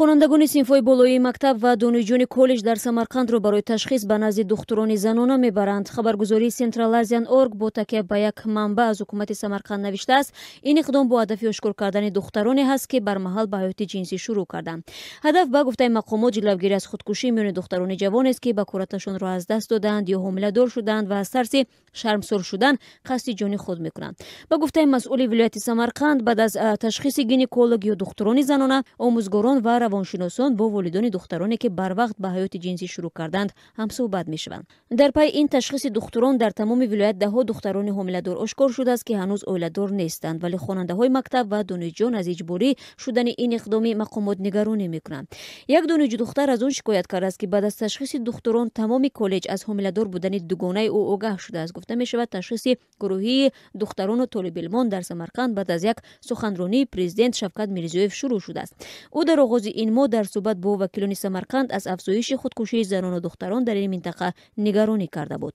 Хонандагони синфҳои болоии мактаб ва донишҷӯёни коллеҷ дар Самарқандро барои ташхис ба назди духтурони занона мебаранд. Хабаргузории Central Asian org бо такя ба як манбаъ аз ҳукумати Самарқанд навиштааст, ин иқдом бо ҳадафи ошкор кардани духтароне ҳаст, ки бармаҳал ба ҳаёти ҷинсӣ шурӯъ карданд. Ҳадаф, ба гуфтаи мақомот, ҷилавгирӣ аз худкушӣ миёни духтарони ҷавонест, ки бакораташонро аз даст додаанд ё ҳомиладор шудаанд ва аз тарси шармсор шудан қасди ҷони худ мекунанд. Ба гуфтаи масъули вилояти Самарқанд, баъд аз ташхиси гинеколог ё духтурони занона, омӯзгорон ва равоншиносон бо волидони духтароне, ки барвақт ба ҳаёти ҷинсӣ шурӯъ карданд, ҳамсӯҳбат мешаванд. Дар пайи ин ташхиси духтурон дар тамоми вилоят даҳҳо духтарони ҳомиладор ошкор шудааст, ки ҳанӯз оиладор нестанд, вале хонандаҳои мактаб ва донишҷӯён аз иҷборӣ шудани ин иқдоми мақомот нигаронӣ мекунанд. Як донишҷӯ-духтар аз он шикоят кардааст, ки баъд аз ташхиси духтурон тамоми коллеҷ аз ҳомиладор будани дугонаи ӯ огаҳ шудааст. Гуфта мешавад, ташхиси гурӯҳии духтарону толибилмон дар Самарқанд баъд аз як суханронии президент Шавкат Мирзиёев шурӯъ шудааст. Ӯ дар оғози ин моҳ дар суҳбат бо вакилони Самарқанд аз афзоиши худкушии занону духтарон дар ин минтақа нигаронӣ карда буд.